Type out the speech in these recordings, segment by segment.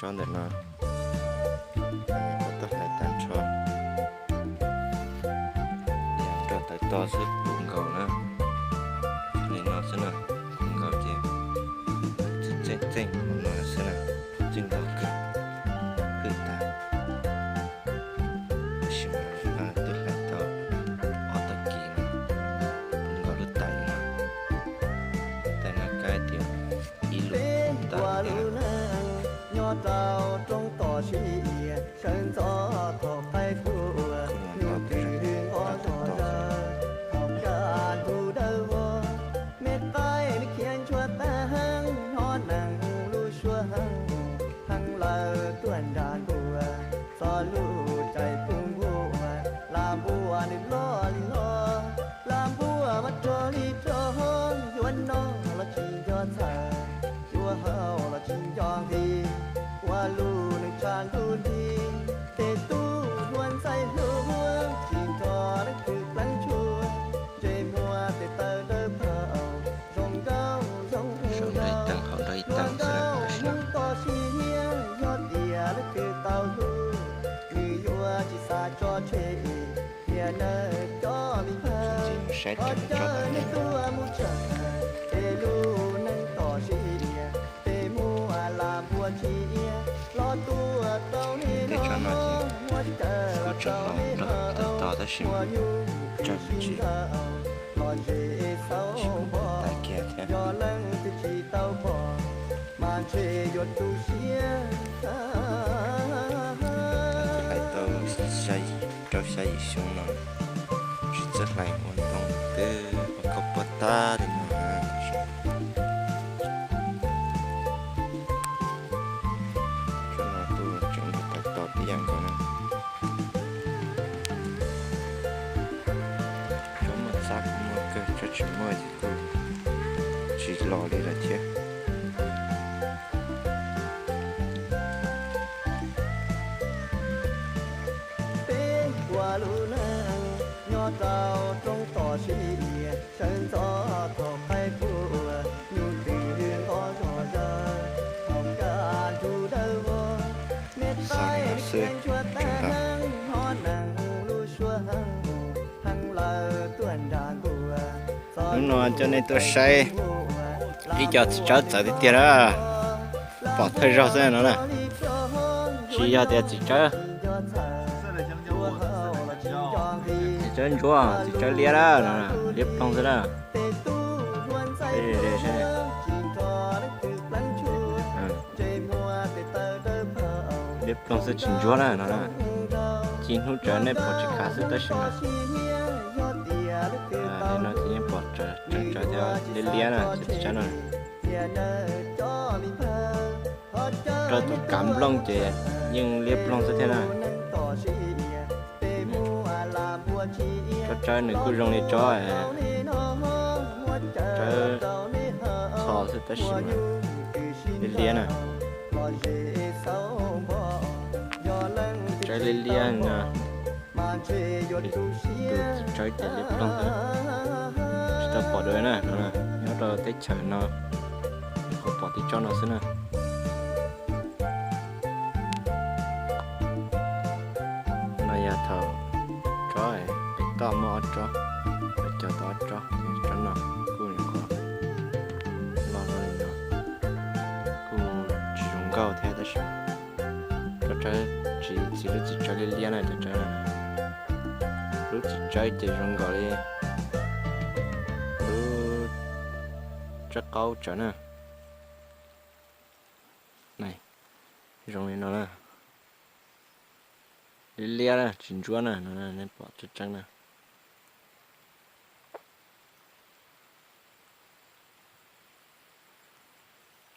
Tsob ntawm no, qhov tuaj hlais tag nrho, yog nrog tawv to xwb puv nkaus na. Li no xwb na, puv nkaus ces txeej txeej hauv no xwb na, txij nto kawg, hwj tag. Tab sis mas twb hlais tau ob tag kis no, puv nkaus lub tais no, tais no kav tias ib lub tag thiab. Nyob rau roob toj siab sawv ntxov thaum qaib tuaj, nyuj twm nqos zog zaws, thaum kaj ntug dawb vog, me qaib nws khiav ntshuaj tag heev, hnov neeg lub suab heev, heev lawm tuaj nram nkuaj, txog lub caij pub nkuaj, lam npua nws loj li loj, lam npua mas rog li rog, yuav noj los tsis nco txhawj, yuav haus los tsis nco nqhis, ua lub neej tshav ntuj nti, tes tub hluas ntxhais hluas, tsis nrog leej twg pleev tshuaj, ntsej muag tes taw dawb paug, zoo nkauj zoo nkauj, hluas nkauj hnub toj siab, yog tias leej twg tau hlub, nws yuav tsis xav tso tseg, niam nawb cov me pawg, thov caw nej tuaj mus tshawb, es lub neej toj siab, tes muaj lam npua tshiab, los tuaj rau nej no, muab caw los rau nej no, tab sis nyuj twm tsis, los ze xauv npog, yog leej twg tsis tau pom, mas ntshe yuav tu siab. Hlais tau rau xya yim xyoo no, tsis txawj hlais ua ntoo twb ua koj puag ta li no. Tsob no kuj tseem nrog tawv to tib yam nkaus na. Tsob muaj txab kuj muaj kawg, tsob tsis muaj ces kuj tsis los li lawm thiab. Peb ua lub neej nyob rau roob toj siab, sawv ntxov thaum qaib tuaj, nyuj twm nqos zog zaws, thaum kaj ntug dawb vog, me qaib nws khiav ntshuaj tag heev, hnov neeg lub suab heev, heev lawm tuaj nram nkuaj. Hnub no coj nej tuaj saib ib co txiv tsawb txawv tiag tiag na. Pom thawj zaug xwb no na. Tsis yog tias txiv tsawb, txiv tsawb ntsuab, txiv tsawb liab na, liab ploog xwb na. Liab ploog xwb tsis ntsuab na no na. Ci hnub tsawv nej pom tsis khav xwb tab sis mas no ces yeej pom tsawv tsawv thiab liab liab na ces txiv tsawb no. Rau tus kav nplooj ces yeej liab ploog xwb thiab na. Tsob tsawb nws kuj zoo li tsob tsawb txho xwb tab sis mas liab liab na. Tsawb liab liab no, tus txiv tsawb ces liab ploog xwb. Tsis tau pom dua na, nyob rau teb chaws no, qhov pom tib tsob no xwb na. No yog thaum tsob pem toj muaj ob tsob, pem caug tau ob tsob, tsob no kuj nyuam qhuav loj li no, kuj tsis zoo nkauj thiab tab sis tsob tsawb tsis txi lub txiv tsawb liab liab na cov tsawb. Lub txiv tsawb ces zoo nkaus li lub tsawb qaub tsawv na. Zoo li no na, liab liab na tsis ntsuab na, no nej pom tseeb tseeb na.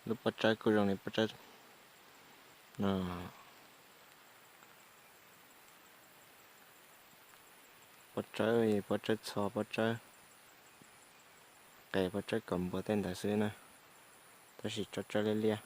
Lub pob tsawb kuj zoo li pob tsawb no, pob tsawb, pob tsawb txho, pob tsawb qe, pob tsawb kaus npua tej ntawd xwb na, tab sis tsob tsawb liab liab.